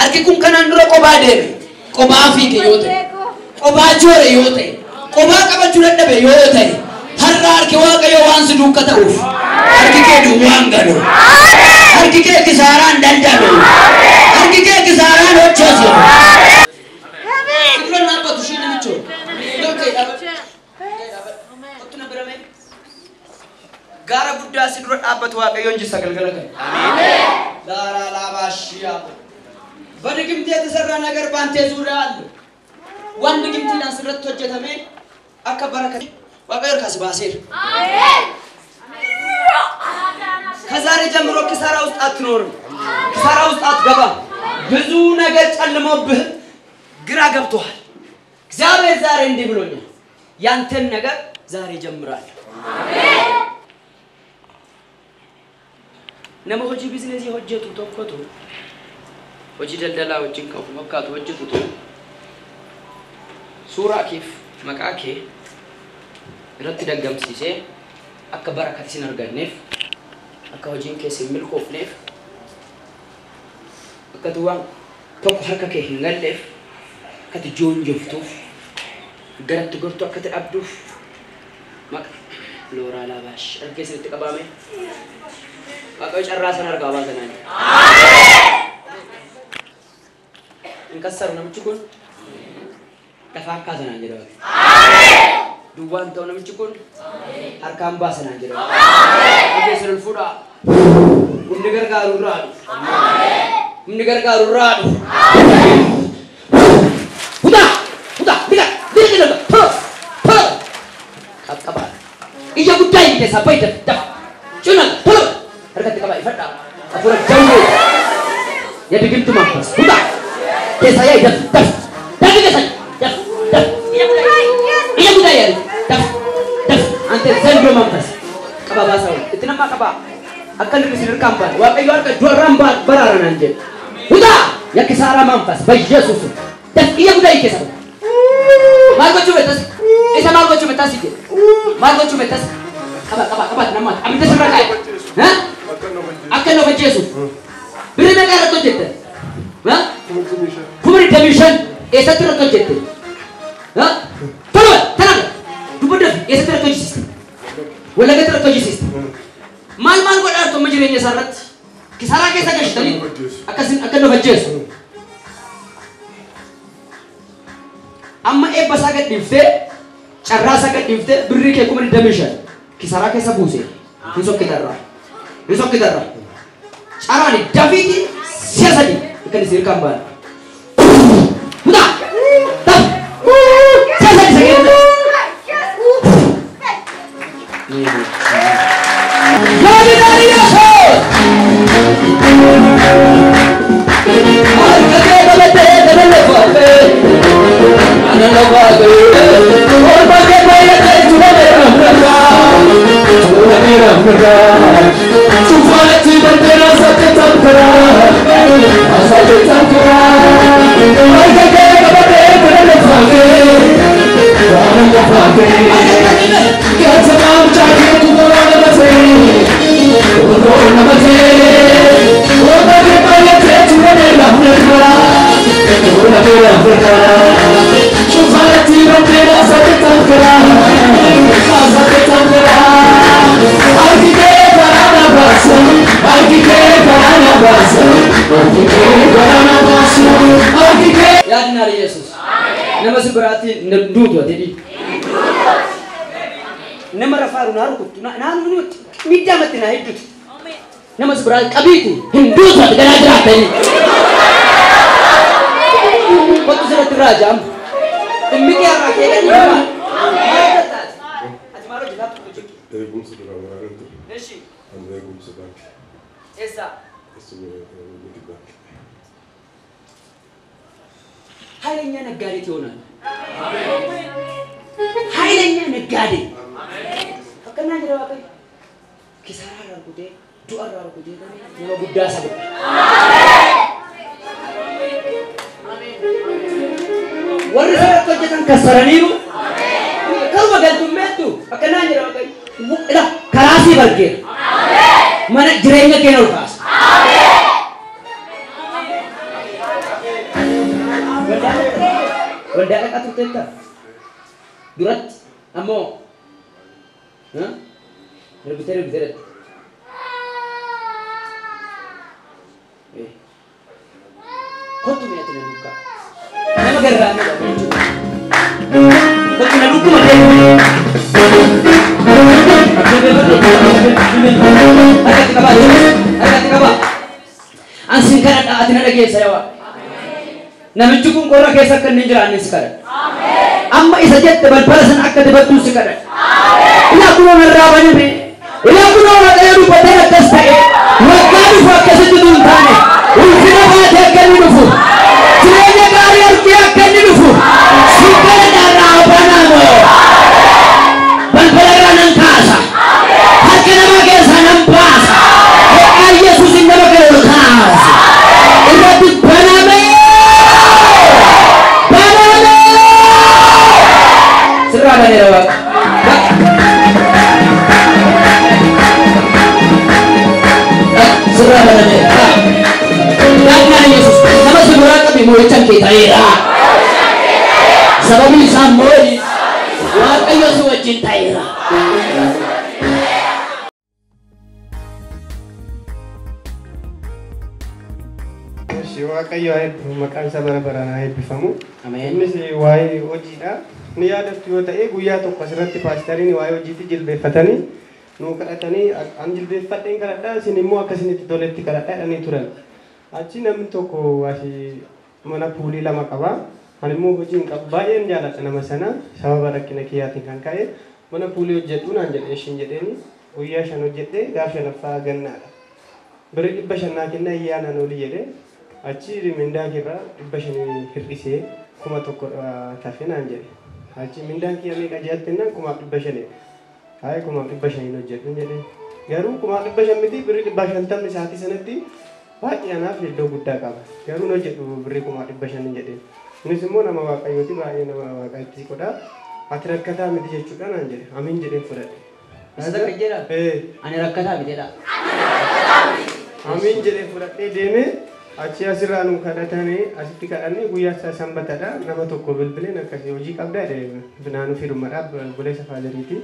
Harki kun kanaan dura qophaa deeme, qophaa fiige yoo ta'e, qophaa joore yoo ta'e, qophaa qabachuu dadhabe yoo ta'e, har'a harki Waaqayyoo waan si duukaa ta'uuf harki kee duwwaan galu. Harki kee kisaaraan daldalu. Harki kee kisaaraan hojjetu. Sirra dhaabbatu ishee namichoo. Gaara guddaa si dura dhaabbatu Waaqayyoon jissa galgala kana. Laara laabaa በድግምት የተሰራ ነገር ባንተ ዙሪያ አለ። ዋን ድግምቲዳን ስረት ሆጀተሜ አከ በረከት ዋቀር ካስባሴር አሜን። ከዛሬ ጀምሮ ኪሳራ ውስጥ አትኖርም። ኪሳራ ውስጥ አትገባም። ብዙ ነገር ጨልሞብህ ግራ ገብቶሃል። እግዚአብሔር ዛሬ እንዲህ ብሎኛል፣ ያንተን ነገር ዛሬ ጀምራለሁ። አሜን። nama hojii bizinesii hojjetu tokkotu hojii daldalaa wajjin kan of fakkaatu hojjetutu suuraa keef maqaa kee irratti daggamsiisee akka barakat isin arganneef akka hojiin kee sin milkoofneef akka waan tokko harka kee hin galleef akka ati joonjoftuuf garatti gortu akka ati dhabduuf maqa looraa laabash argee isinitti qabaame Waaqayyo carraa sana argaa baasanaan. Hin kassaru namichi kun lafaa kaasanaan jedha. Duwwaan ta'u namichi kun harkaan baasanaan jedha. Ogeessa ol fuudhaa. Humni gargaaru irraa dhufu. Humni gargaaru irraa dhufu. Hudaa! Hudaa! Biqa! Biqa! Biqa! Polo! Qaqqabaa. Ija guddaa hin keessaa bayi dafa. Cina! Polo! Harkatti qabaa ifadhaa. Hafuura jawwee. የድግምት መንፈስ ውጣ! ኬሳያ ደፍ ደፍ ደፍ ደፍ ደፍ ደፍ እየጉዳ ያለ ደፍ ደፍ አንተ ዘንዶ መንፈስ ቀባባ ሰው እትነማ ቀባ አከል ምስል ካምባል ዋቀዩ አርከ ዶራም በራራና እንጂ ውጣ! የኪሳራ መንፈስ በኢየሱስ ደፍ እየጉዳ ይከሳ ማልጎቹ በተስ እሰ ማልጎቹ በተስ ይጀ ማልጎቹ በተስ ቀባ ቀባ ቀባ ነማ አምተ ስራካ እ አከኖ በኢየሱስ ብር ነገር ተጀተ እ ኩምሪ ደሚሽን ኤሰትረ ተጀተ እ ተሎ ተናገር ዱበደፍ ኤሰትረ ተጅሲስ ወለገትረ ተጅሲስ ማል ማል ጎዳርቶ መጅረኛ ሰረት ኪሳራ ከሰ ገሽተኒ አከስን አከኖ በጀስ አማ ኤባሳ ገድፍቴ ጨራሳ ገድፍቴ ብር ከ ኩምሪ ደሚሽን ኪሳራ ከሰ ቡሴ እንሶክ ተራ ጫራኒ ዳፊቲ ሲያሰዲ ከዚህ ካምባል ውጣ ታፍ ሲያሰዲ ሰገደ ያዲዳሪ ያሶ አርከቴ በለተ ተለፋፈ አነለፋፈ ኦርባከ ባየተ ቱለረምራ ቱለረምራ ቱፋቲ በንደራ ሰተታንከራ አሳተታንከራ አርከቴ በለተ ተለፋፈ አነለፋፈ ከተማም ጫከቱ ወራለበቴ ወራለበቴ ኦርባከ ባየተ ቱለረምራ ቱለረምራ ቱፋቲ በንደራ ሰተታንከራ አሳተታንከራ ያድናል ኢየሱስ። ነመስ ብራቲ ንዱቱ አትዲ ነመረፋሩ ናርኩት ናኑ ሚዳመትና ሄዱት ነመስ ብራት ቀቢቲ ህንዱቱ አትገና ጅራተኒ ወጡ ስለትራጃም እምቂ ያራከ ለኒማ Eegumsa dura waraanatu. Eshi. Amma eegumsa baankii. Eessa? Eessuma miti baankii. ኃይለኛ ነጋዴ ትሆናለህ። ኃይለኛ ነጋዴ። አከና ጅራ ዋቀይ ኪሳራ ራርኩቴ ዱአ ራርኩቴ nama guddaa saba. Warri sirratti hojjetan kassaraniiru. Karuma galtummeettu akkanaan jira Waaqayyo. Ila karaa sii bargeera. Mana jireenya kee ol kaasa. Waldaa dhaqaa turteetta? Duratti ammoo darbitee darbitee dhaqxe. Kottu mee ati na duukaa. Nama garraamidha jechuudha. Kottu na duukuma deemu. Harkatti qabaa harkatti qabaa. Ansin kadhadha ati na dhageessa yaa Waaqa. Namichi kun qorra keessa akka inni hin jiraanne si kadhadha. Amma isa jette balbala sana akka dibattuun si kadhadha. Ilaa kunoo narraa baname. Ilaa kunoo Waaqayyo dubbatee akkas ta'e. Waggaa dhufu akkasitti utuu hin taane ulfina baatee akka inni dhufu. Jireenya gaarii argee akka inni dhufu. Si kadhadha irraa banamu. Balbala irraa nan kaasa. Harka namaa keessaa nan baasa. Maqaa Yesuusin nama kana ol kaasa. Irratti baname. Baname. Sirraa baneera Waaqa. Sirraa banameera. Daangaan Yesuus nama si biraa qabi moo'ichaan kee ta'eera. Sababiin isaa immoo Waaqayyo si wajjin ta'eera. Eshi Waaqayyo haa eebbifamu, maqaan isaa bara baraan haa eebbifamu. Ameen. Innis waa'ee hojiidha. Ni yaadattu yoo ta'e guyyaa tokko asirratti paastariin waa'ee hojiitti jilbeeffatanii nuu kadhatanii an jilbeeffadheen kadhadhaa isin immoo akka isinitti toletti kadhadhaa jedhanii turan. Achi namni tokko asii mana puulii lama qaba. Ani immoo hojii hin qabu. Baay'een jaaladha nama sana sababa rakkina kiyyaatiin kan ka'e mana puulii hojjedhu naan jedhe ishiin jedheeni guyyaa 5 hojjedhee gaaf 5ffaa gannaadha. Birrii 500 naa kennaa iyyaa naan olii jedhe achi mindaa kirraa 500 hir'isee 1000 tafe naan jedhe. Achi mindaan kiyya meeqa jedhatte naan 5,500. Hayi 5,500 hojjedhu jedhe. Garuu 5,500 miti birrii 150 sa'aatii sanatti baay'ee anaaf iddoo guddaa qaba. Garuu hin hojjedhu birrii 5,500 jedhe. Innis immoo nama Waaqayyooti baay'ee nama Waaqayyotti godha. Ati rakkataa miti jechuudha naan jedhe. Amiin jedheen fudhadhe. Isa takka jedha. Ani rakkataa miti jedha. Amiin jedhee fudhadhee deemee achi asirraa nu kadhatanii asitti kadhannee guyyaa isaa sanbatadha. Nama tokko bilbileen akkasii hojii qabdaa jedhee naannoo firummaadha buleessa faadariiti.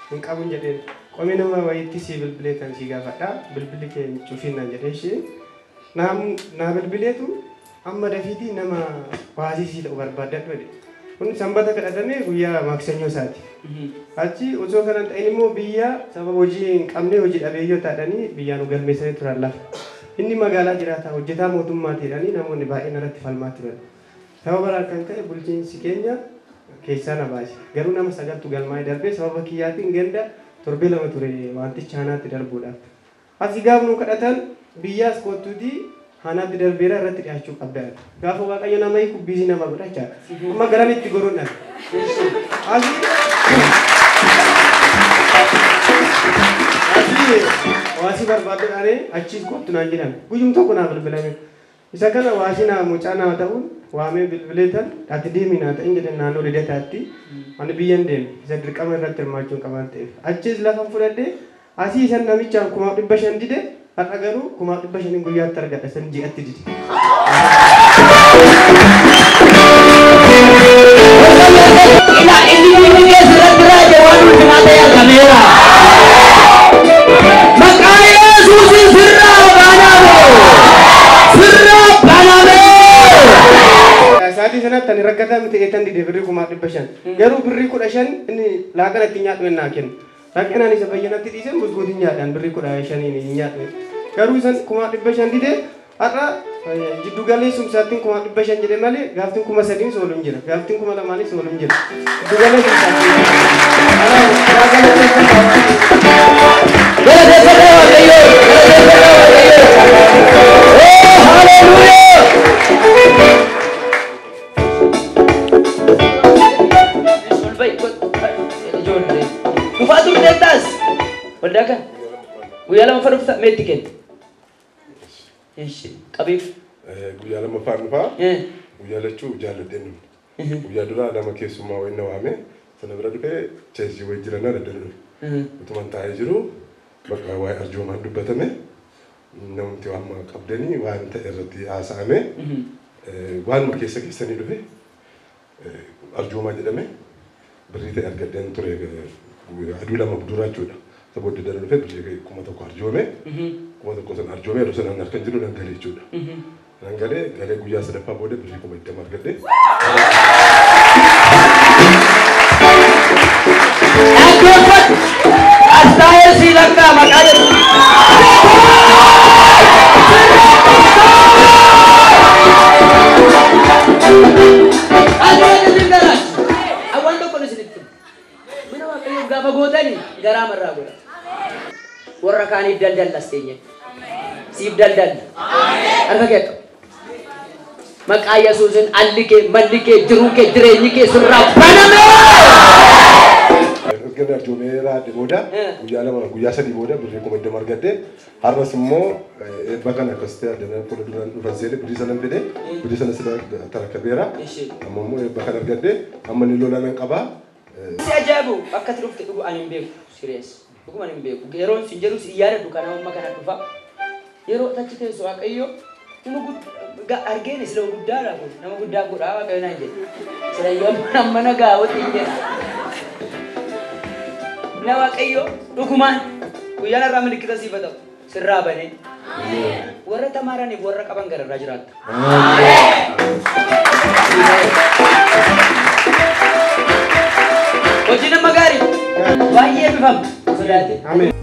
Hin qabun jedheen qomee nama wayiitti si bilbilee kan si gaafadha. Bilbilli kee cufiin naan jedhee ishee naa bilbileetu amma dafiitii nama waasii sii ta'u barbaaddadhu jedhe. Kun sanbata kadhatamee guyyaa maaksanyoo isaati. Achi osoo kana hin ta'in immoo biyya sababa hojii hin qabne hojii dhabeeyyoo taadhanii biyyaa nu galmeessanii turan lafa. Inni magaalaa jiraata hojjetaa mootummaati jedhanii namoonni baay'een irratti falmaa turan. Sababa irraa kan ka'e bulchiinsi keenya keessaa na baase. Garuu nama 9tu galmaa'ee darbee sababa kiyyaatiin ganda torbee 2 ture wantichi haanaatti darbuudhaaf. Asii gaaf nu kadhatan biyyaas kottuutii haanaatti darbeera irratti dhiyaachuu qabda. Gaafa Waaqayyo nama hiiku biizii nama godha jechaadha. Amma garan itti goruun dhabe. Asii waasii barbaadadhaanii achiis kottu naan jedhame. Guyyum tokko naa bilbilame. Isa kana waasii naa mucaa naa ta'uun waamee bilbilee tan ati deemi naa ta'in jedhan naannoo lidataatti ani biyyan deeme isa dirqama irratti hirmaachuun qabaan ta'eef. Achiis lafa fudhadhee asii isan namichaan 5,500 dide har'a garuu 5,500 guyyaatti argadha san ji'atti dide. Ilaa inni inni keessa irratti raaje waan ulfinaa ta'e argameera. Maqaa Yesuusiin sirraa baname. Sirraa baname. Sa'aatii sanatti ani rakkataa miti eetan dide birrii 5,500. Garuu birrii 15 inni laaqana ittiin nyaadhu naa kenna. Laaqanaan isa bayyanatti dhiisan buskuutiin nyaadhaan birrii 15 hin nyaadhu. Garuu isan 5,500 dide har'a jiddu galeessumsaattiin 5,500 jedhe malee gaaftiin 3,000 sooluun jira. Gaaftiin 2,000 sooluun jira. Jiddu galeessumsaattiin. Galateeffadhaa Waaqayyo. Galateeffadhaa Waaqayyo. Oh haleluuyaa. Ol ba'i ijoollee. Dhufaa turteettaas. Waldaa kan guyyaa 2 dhufta meetti kenna. Ishi qabiif. Guyyaa 2ffaan dhufaa. Guyyaa lachuu jaalladheen dhufne. Guyyaa duraa nama keessummaa wayii na waame sana bira dhufee cheesii wayii jiran adda dhufe. Utuman taa'ee jiru bakka waa'ee arjoomaan dubbatame namni waan qabdanii waan ta'e irratti haasa'ame waanuma keessa keessanii dhufe Arjoomaa jedhame birrii ta'e argadheen ture aduu 2 dura jechuudha. Isa booddee dana dhufee birrii 1000 arjoome. 1000 sana arjoome yeroo sana harka jiru nan galee jechuudha. Nan galee galee guyyaa sadaffaa booda birrii 20,000 argadhe. Dhaggeeffadhu. Astaa'ee sii lakkaa maqaa jedhu. Awwaan tokko isinitti. Mana Waaqayyoof gaafa gootanii garaa marraa godha. Warra kaaniif daldallas teenye. Siif daldalla. Harka kee qabu. Maqaa Yesuusin alli kee, malli kee, jiruu kee, jireenyi kee sirraa baname. Erga arjoomee raadde booda guyyaa 2 guyyaa 3 booda birrii 20,000 argadhe. Har'as immoo eebba kana akkas ta'e addana fuula duraan dhufan seene birrii sana fide birrii sana sila tarakkabeera. Amma immoo eebba kana argadhe amma inni lola nan qaba. Si ajaa'ibu akka ati dhufte dhugu ani hin beeku serious dhuguma ani hin beeku yeroon sin jedhu si yaadadhu kana amma kana dhufa yeroo tachi teessu Waaqayyo nama guddaa argeen sila guddaadha kun nama guddaa godhaa Waaqayyo naan jedhe sila yoo amma na gaawwatti hin jedhu. Na Waaqayyo dhugumaan guyyaan har'aa milikkita siif haa ta'u sirraa banee warra tamaaraniif warra qaban gararraa jiraatta. Hojii nama gaarii baay'ee eebbifamtu sodaate. Ameen.